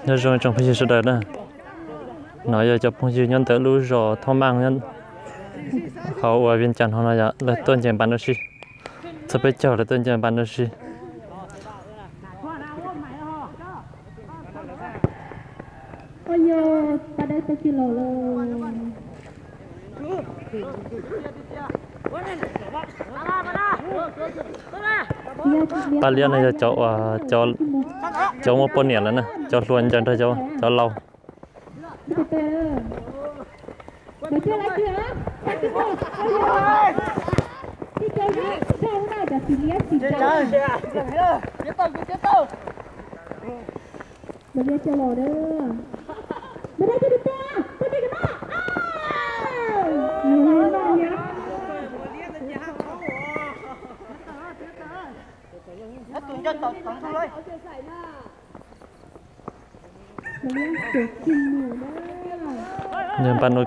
Nyob zoo tsoom phooj ywg sawv daws na. No yog cov phooj ywg nyob ntawm lub zos Thoob Maj, hauv uas Vias Cas no no yom, lawv tuaj nce npas nruab si. Txog peb caug lawv tuaj nce npas nruab si. Pab liab no yog cov, cov muaj poj niam lawm na, cov hluas ncaws nrog cov laus. Nce npas no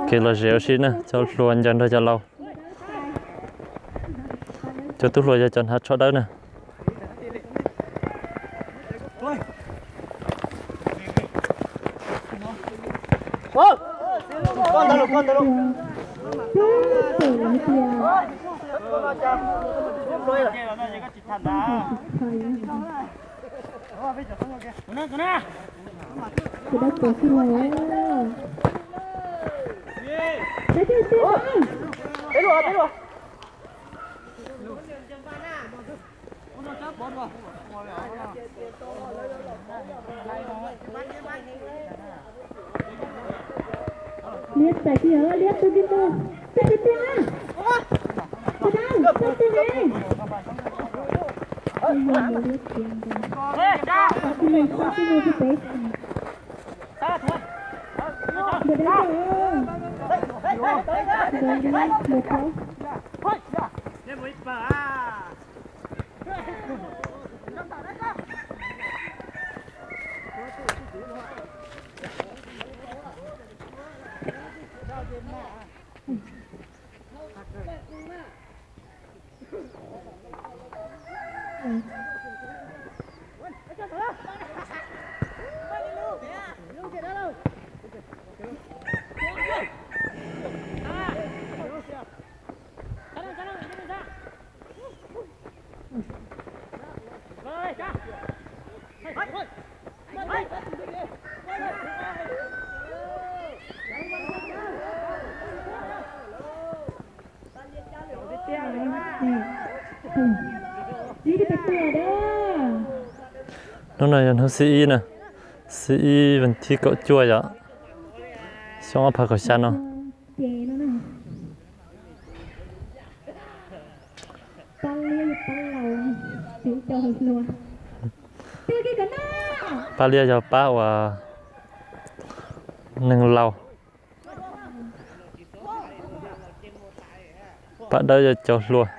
kev lom zem ua si na, cov hluas ncaws nrog cov laus. Cov tub hluas yog cov hnav tsho dawb na. Liab txais kiag, Liab tu kiag mus, tu kiag tus, tus dawb, tu tus ne. Liab tiag, Liab tiag, Liab tiag. Hnub no yog hnub xiv ib na, xiv ib vas thib kaum cuaj yom, xyoo ob phav kaum xya no. Pab liab yog pab uas neeg laus. Pab dawb yog cov hluas.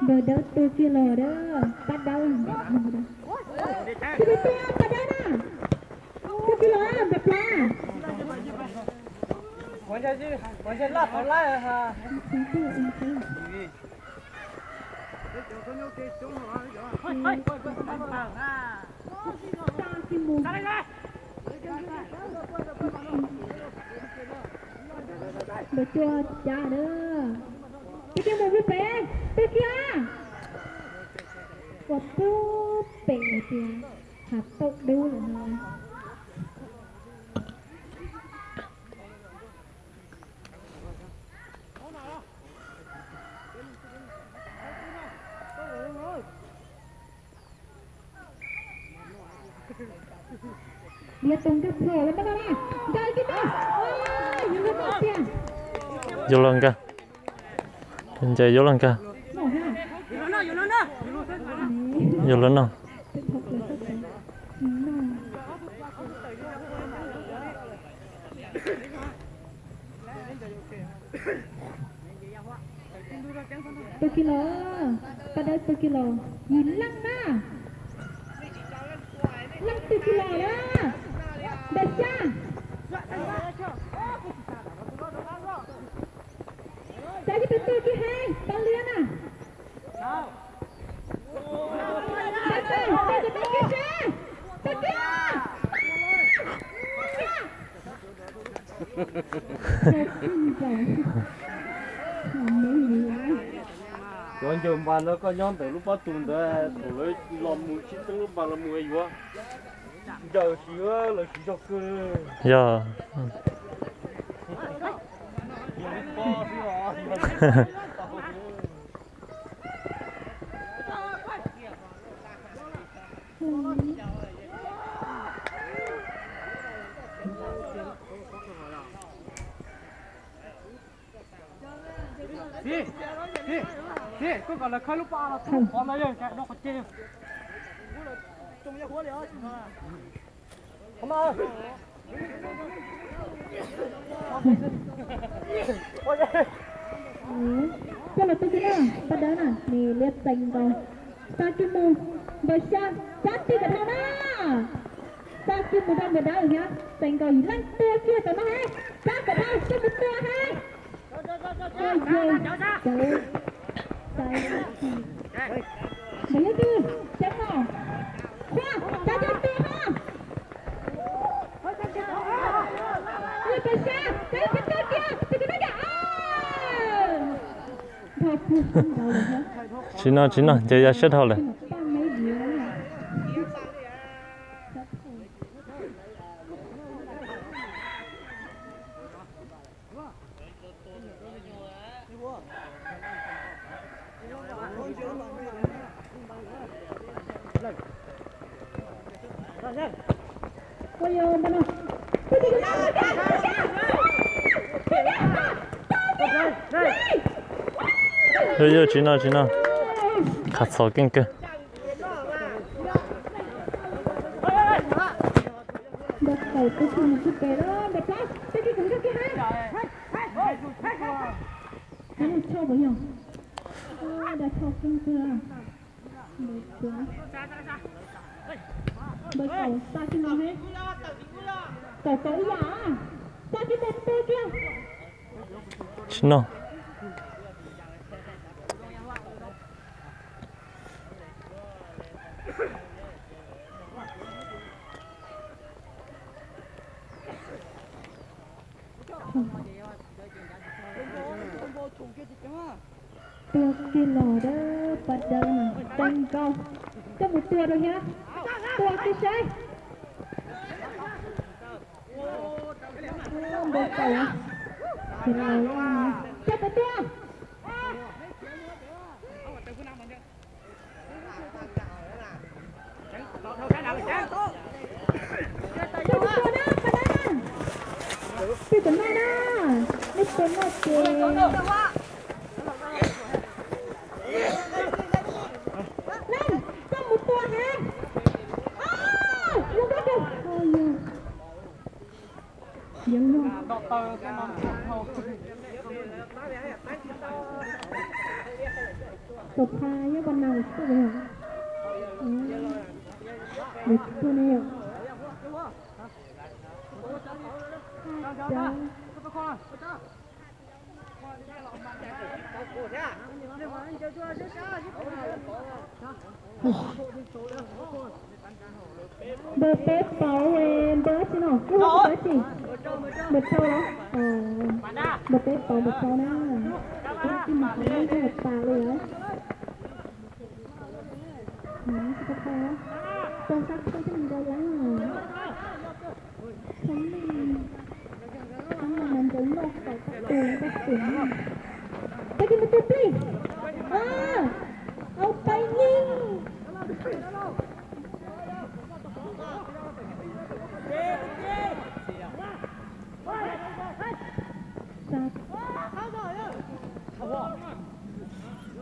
Npawg dawb tu kiag los dawb, pab dawb. Pab dawb na. Tu kiag los npawg pla. Npawg cua cab na. Peb kiag mus pub pem, peb kiag. Ua pub pem hais tias hav tauj dub lawm no. Yuav los nkag. Nce yuav los nkag. Yuav los no. Pawg kis los, pab dawb pawg kis los, yim leej na. Leej twg kis los na? Npawg Xya. Xav yog pawg twg kis heev, pab liab na. Pawg twg, pawg twg kis seb, pawg twg. Cov ncaws npas no koj nyob ntawm lub pob tw ntawd, thaum lawv los mus sib teeb lub npas los mus yuav ncaws siv, lawv siv zog kawg. Yog. Koj kom lawv khawb lub pob av los thoob qhov no, yog nkaag dua qhov ceg. Coj los tu kiag na, pab dawb na, nws liab txees nkaus. Xa kiag mus, npawg Xya, sab tig kom dhau na. Xa kiag mus rau npawg dawb thiab, txees nkaus yim leej tua kiag tom no hab, sab kom dhau, coj mus tua hab. Npawg Yawg Twg, Xeev Los, Qhua, sab yawg Twg hab. Npawg Xya, sab yawg Twg kiag, tus kiag na yom. Tsis no, tsis no, ces ya sab dhau lawm. Yog, yog, tsis no, tsis no. Qhov txhos keej kawg. Npawg Kaum tus tug mus tsis pem lawm, Npawg Plaub, tag kis kuv nkag kiag hab. Hab mus tshau puas yog? Dag tshau keej kawg. Npawg Kaum xa kiag mus hab. Kaum Kaum ib yam, xa kiag mus tua kiag. Tsis no. Tua kiag los dab pas dawb, txeeb nkaus. Coj mus tua rau thiab. Tua kiag saib. Npawg Kaum, coj puas tua? Coj puas tua na, pas dawb na? Coj puas noj na? Nej puas noj ces Leej, koj mus tua hab. Au, zoo kawg. Au, yog. Yeej no. Tus pha nyob pas nau tsis tuaj yog. Nws tsis tuaj ne yom. Npawg Peb Pauv, npawg tsi no, npawg tsi, npawg Thau los? Npawg Peb Pauv, npawg Thau na. Tab sis mas qhov no nws tas li lawm. Tau sab thawj coj mus ncaws leej. Txhob me, txhob me mas ncaws noj kom tau tus leej tau tus na. Peb tig mus tua plig. Au, peb yeej. Sa,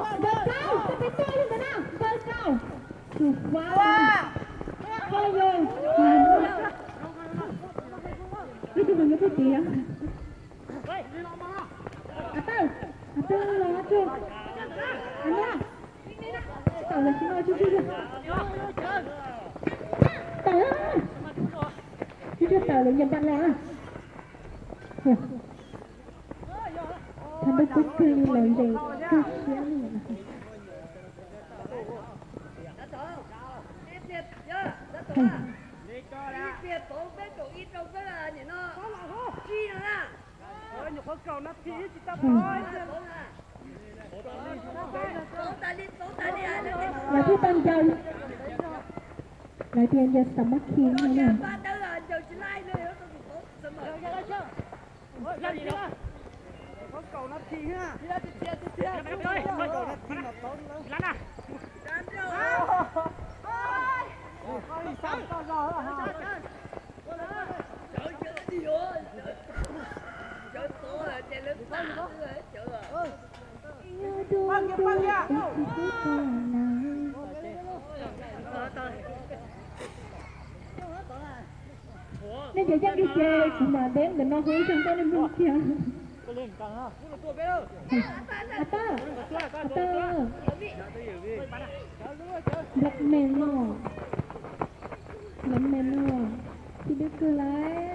Nkaus, nkaus, nkaus, nkaus, nkaus. Tus fab. Ua yog. Ib tug mus nyob pug tid. A tawj, a tawj los tsuag. A no, tawm los tsis no tsuag tsuag. Tawm, tsuag tsuag tawm los nce npas los. Thaum ntawd kuj kawg li los nce kawg siab li. Lawv twb tau ncaws, lawv tias ncaws samakhis no na. Nej cov yeej li ces kuv mam ntev ntawm no hu ib zag ntej nej mloog kiag. A tawj, a tawj, lawv me no, lawv me no, tsis dwb kawg lauj.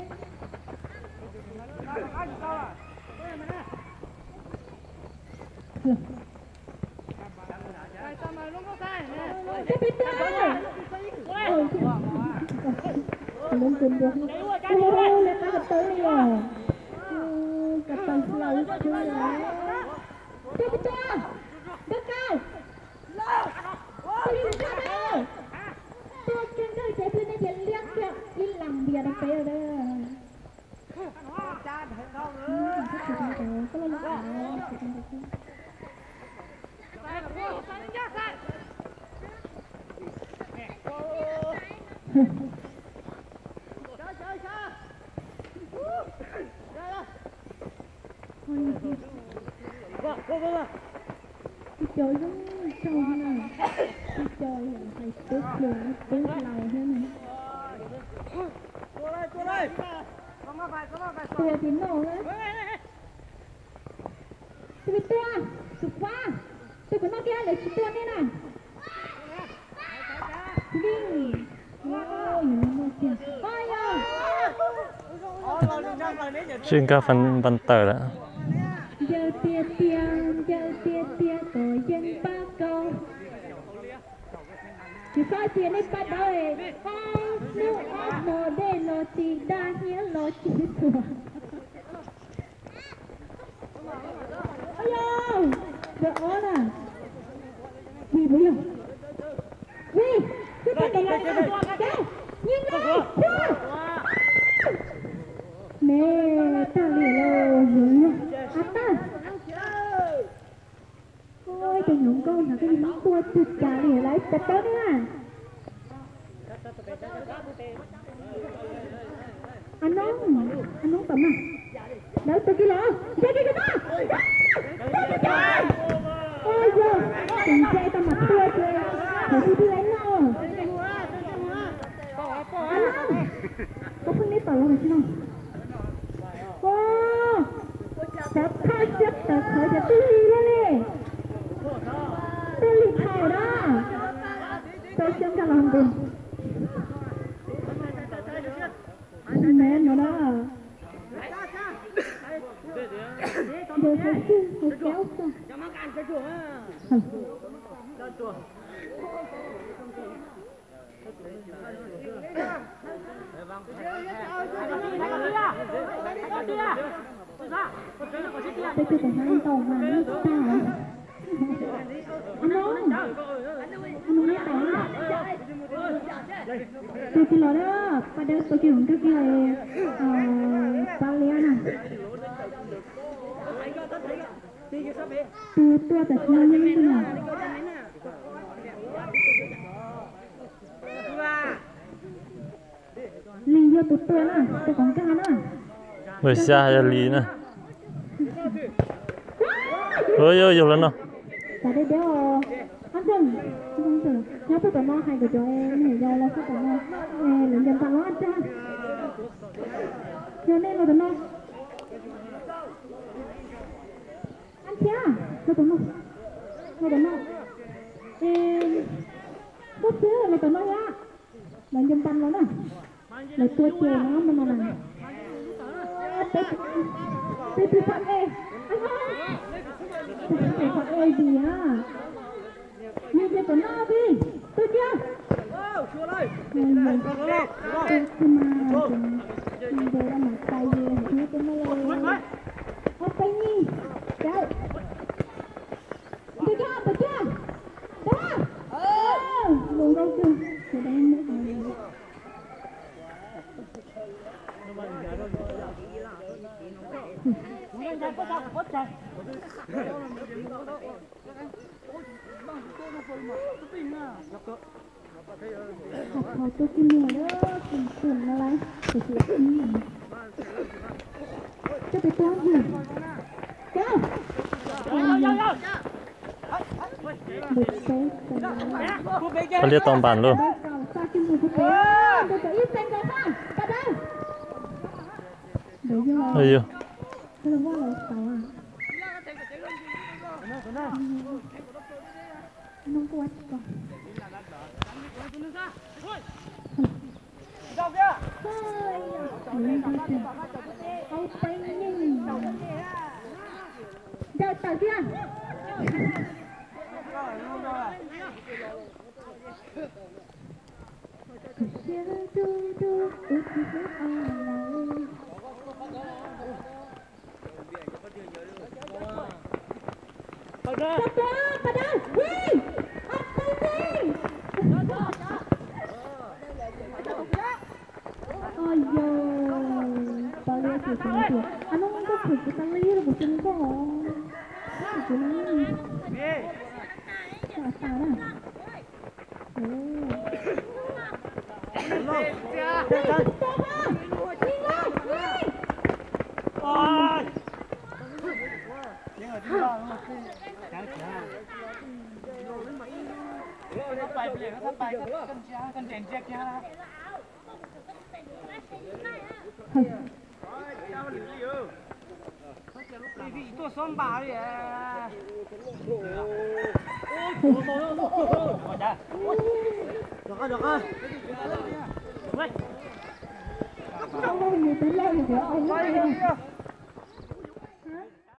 Cov peb tag, lub ntu ntua, lawv qab ko taw li os, ko taw hlau xwb. Cov peb tag, npawg Kaij, tus yus tag na, tua kiag nkawg ces pw nej ces liab kiag ib las ntias rau peb lawm. Ib co zoo nraug na, ib co hais tub hluas tub hlau thiab na. Tua tsis noj na. Tus twg tua, tus fab, tus kuv noj kiag lawv tsis tua nej na. Vij, yus no noj kiag. Oj yog. Tsis nkag npas tawm lawm. Ncaws tiag tiag, ncaws tiag tiag kom yeej pab kau. Tsis txhob tias nej pab dawb, ob hnub ob hmo dej los tsis daj hnyiab los tsis tuag. Oj yog, nkawd ob na. Vij puas yog? Vij, twb tau ntaus lawm, nyiv lawm, me tag li lauj, a tag. Ib tug hnyuv nkauj hnyav koj yeej muab tua twg cas li lawm, pov pov ne na. A Noob, a Noob tom na. Lawv tus kis los, nce kis kis na. Oj yog, tus nce tau mas tua ces thaum twg twb lawv noj. A Noob, koj pheej neb tom los tsis no. Oj, pov thawj siab tawv qhawv ces twb li luaj li. Twb li thaum na. Tau siab nkag los nkaus. Me no na. Hauv xwb, hauv caub xwb. Peb tus tus hnab ntau mas lub tag. Ab no, ab no neb tau na. Tus twg los na, pas dawb tus twg los nkag kiag pab liab na. Tus tuaj tam sim no yog leej twg na? Lis yog tus tuaj na, tus kom nkag na. Npawg Xya yog Lis na. Yog los no. Xav deb deb os. Ab Ntxawg, nyob puag tom no hais kom cov me nyuam yaus los sab tom no, lawv nco npa los Ab Ntxawg. Yog nej los tom no. Ab Ntxawg, los tom no. Los tom no. Koj xwb los tom no yom. Lawv nco npa los na. Lawv tua ces no mas no na. Peb tus pab e. Peb tus pab e diam. Yog tias tom no peb tus cia. Tus mas nte mas tais yus hais tias no le. Ob peb nyi. Cawm. Nte kiag, nte kiag. Nte. Lus nkauj kawg, sawv daws muab hais. Thaum tuaj kis muag lawm, tseem pum no lawm, tseem pum. Coj peb tuaj yug. Coj. Pab liab tau npas lauj. Yog. Ntawm tawm tiag. Oi yog, pab liab tias, tias, a no koj khwv kuv tas li los kuv tsis muaj koj os. Kuv no, koj tas na. Tuaj xob npas li.